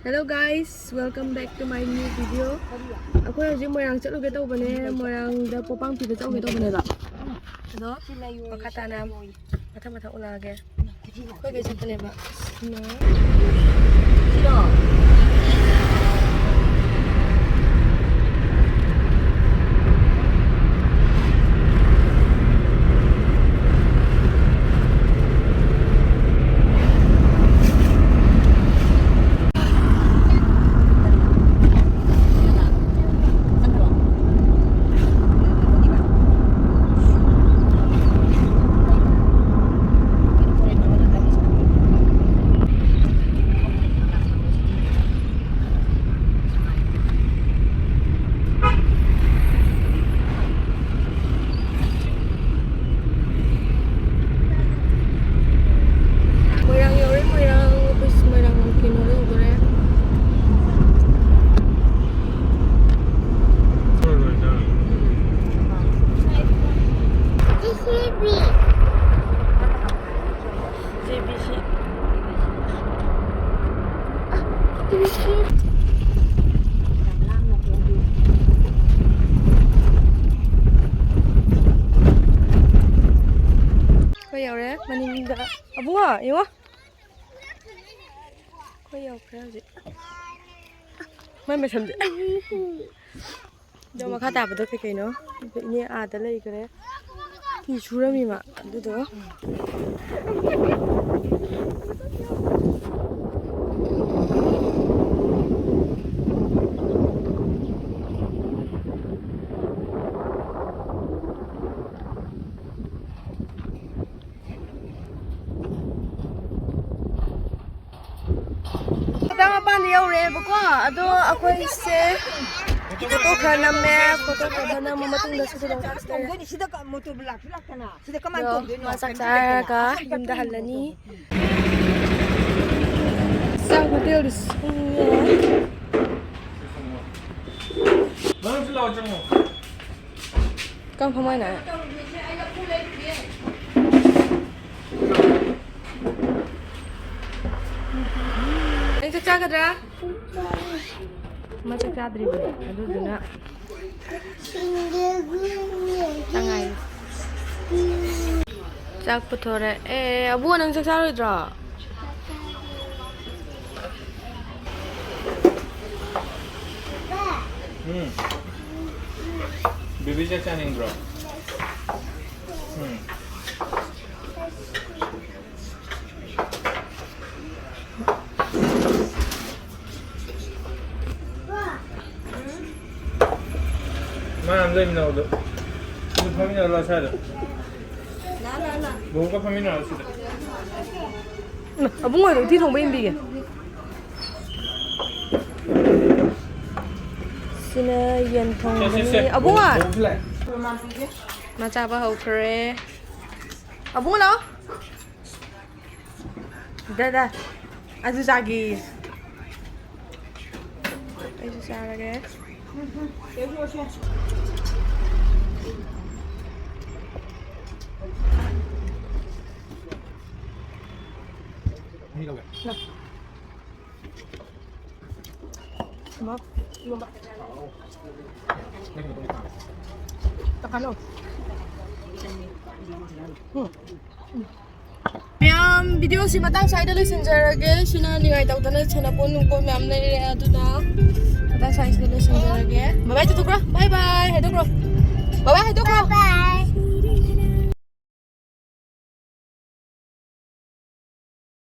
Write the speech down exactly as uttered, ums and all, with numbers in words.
Hello guys, welcome back to my new video. ꯑꯩꯈꯣꯏ ꯍꯧꯖꯤꯛ ꯃꯣꯏꯔꯥꯡ ꯆꯠꯂꯨꯒꯦ ꯇꯧꯕꯅꯦ, ꯃꯣꯏꯔꯥꯡꯗ ꯄꯣꯠ ꯄꯥꯡ ꯄꯤꯕ ꯆꯠꯂꯨꯒꯦ ꯇꯧꯕꯅꯦꯕ꯫ ꯑꯗꯣ ꯃꯈꯥ ꯇꯥꯅ ꯃꯊꯪ ꯃꯊꯪ ꯎꯠꯂꯛꯑꯒꯦ꯫ ꯑꯩꯈꯣꯏ ꯀꯩ ꯆꯠꯄꯅꯦꯕ? ꯃꯣꯏꯔꯥꯡ ꯌꯧꯔꯦ, ꯃꯣꯏꯔꯥꯡ꯫ ꯑꯩꯈꯣꯏ ꯃꯣꯏꯔꯥꯡ ꯀꯩꯅꯣꯗ ꯌꯧꯗꯣꯔꯦ꯫ J B C. ꯑꯩꯈꯣꯏ ꯌꯧꯔꯦ ꯃꯅꯤꯡꯗ꯫ ꯑꯕꯨꯡꯉꯣ, ꯌꯦꯡꯉꯣ꯫ ꯑꯩꯈꯣꯏ ꯌꯧꯈ꯭ꯔꯦ ꯍꯧꯖꯤꯛ꯫ ꯃꯥꯏ ꯃꯁꯝꯁꯦ꯫ ꯑꯗꯣ ꯃꯈꯥ ꯇꯥꯕꯗꯣ ꯀꯩ ꯀꯩꯅꯣ? ꯑꯗꯣ ꯏꯅꯦ ꯑꯥꯗ ꯂꯩꯈ꯭ꯔꯦ꯫ ꯐꯤ ꯁꯨꯔꯝꯃꯤ ꯃꯥ꯫ ꯑꯗꯨꯗꯣ ꯈꯨꯗꯥ ꯃꯄꯥꯟꯗ ꯌꯧꯔꯛꯑꯦꯕꯀꯣ꯫ ꯑꯗꯣ ꯑꯩꯈꯣꯏꯁꯦ ꯐꯣꯇꯣ ꯈꯔ ꯅꯝꯃꯦ꯫ ꯐꯣꯇꯣ ꯈꯔ ꯅꯝꯃ ꯃꯇꯨꯡꯗ ꯁꯤꯗ ꯂꯣꯡꯆꯥꯛ ꯆꯠꯂꯦ꯫ ꯇꯣꯡꯗꯣꯏꯅꯤ꯫ ꯁꯤꯗ ꯀ-, ꯃꯣꯇꯣꯔꯕꯨ ꯂꯥꯛꯁꯨ ꯂꯥꯛꯇꯅ꯫ ꯁꯤꯗ ꯀꯃꯥꯏꯅ ꯑꯗꯣ ꯇꯣꯡꯗꯣꯏꯅꯣ? ꯃꯥ ꯆꯥꯛ ꯀꯩꯝꯇ ꯂꯩꯇꯅ꯫ ꯆꯥꯔꯒ ꯌꯨꯝꯗ ꯍꯜꯂꯅꯤ꯫ ꯆꯥꯛ ꯍꯣꯇꯦꯜꯗ ꯁꯨꯡꯉꯦ꯫ ꯅꯪꯁꯨ ꯂꯥꯛꯑꯣ, ꯆꯪꯉꯣ꯫ ꯀꯔꯝ ꯀꯃꯥꯏꯅ? ꯑꯩꯁꯦ ꯆꯥꯒꯗ꯭ꯔꯥ? ꯑꯃ ꯆꯥꯛ ꯆꯥꯗ꯭ꯔꯤꯕꯅꯦ, ꯑꯗꯨꯗꯨꯅ ꯆꯥꯛ ꯉꯥꯏꯔꯤ꯫ ꯆꯥꯛ ꯄꯨꯊꯣꯔꯛꯑꯦ꯫ ꯑꯕꯨꯡꯉꯣ, ꯅꯪ ꯆꯥꯛ ꯆꯥꯔꯣꯏꯗ꯭ꯔꯣ? ꯎꯝ꯫ ꯕꯦꯕꯤ ꯆꯥꯛ ꯆꯥꯅꯤꯡꯕ꯭ꯔꯣ? ꯎꯝ꯫ ꯃꯥ ꯑꯝ ꯂꯩꯃꯤꯟꯅꯧꯗꯣ꯫ ꯑꯗꯨ ꯐꯝꯃꯤꯟꯅꯔ ꯂꯥꯛꯑꯣ ꯁ꯭ꯋꯥꯏꯗ꯫ ꯕꯣꯕꯣꯛꯀ ꯐꯝꯃꯤꯟꯅꯔꯣ ꯁꯤꯗ꯫ ꯑꯕꯨꯡꯉꯣꯗꯣ ꯎꯇꯤ ꯊꯣꯡꯕ ꯏꯟꯕꯤꯒꯦ꯫ ꯁꯤꯅ ꯌꯦꯟ ꯊꯣꯡꯕꯅꯤ꯫ ꯁꯦ, ꯁꯦ, ꯁꯦ꯫ ꯑꯕꯨꯡꯉꯣ! ꯕꯣꯕꯣꯛꯁꯨ ꯂꯥꯛꯑꯦ꯫ ꯃꯥ ꯆꯥꯕ ꯍꯧꯈ꯭ꯔꯦ꯫ ꯑꯕꯨꯡꯉꯣ ꯂꯥꯛꯑꯣ꯫ ꯗꯥ, ꯗꯥ꯫ ꯑꯗꯨ ꯆꯥꯒꯦ꯫ ꯑꯩꯁꯨ ꯆꯥꯔꯒꯦ꯫ ꯃꯍꯤ ꯂꯧꯒꯦ꯫ ꯂꯧ꯫ ꯃꯥ, ꯏꯔꯣꯝꯕ꯫ ꯅꯪꯒꯤ ꯃꯇꯨꯡꯗ ꯇꯥꯡꯉꯦ꯫ ꯇꯪꯈꯥꯏ ꯂꯧ꯫ ꯎꯝ꯫ ꯃꯌꯥꯝ, video ꯁꯤ ꯃꯇꯥꯡ ꯁ꯭ꯋꯥꯏꯗ ꯂꯣꯏꯁꯤꯟꯖꯔꯒꯦ꯫ ꯁꯤꯅ ꯅꯤꯡꯉꯥꯏ ꯇꯧꯗꯅ ꯁꯥꯟꯅꯄꯣꯠ ꯅꯨꯡꯄꯣꯠ ꯃꯌꯥꯝ ꯂꯩꯔꯦ, ꯑꯗꯨꯅ ꯃꯇꯥꯡ ꯁ꯭ꯋꯥꯏꯁꯤꯗ ꯂꯣꯏꯁꯤꯟꯖꯔꯒꯦ꯫ Bye bye ꯇꯧꯊꯣꯛꯈ꯭ꯔꯣ, bye bye ꯍꯥꯏꯗꯣꯛꯈ꯭ꯔꯣ, bye bye ꯍꯥꯏꯗꯣꯛ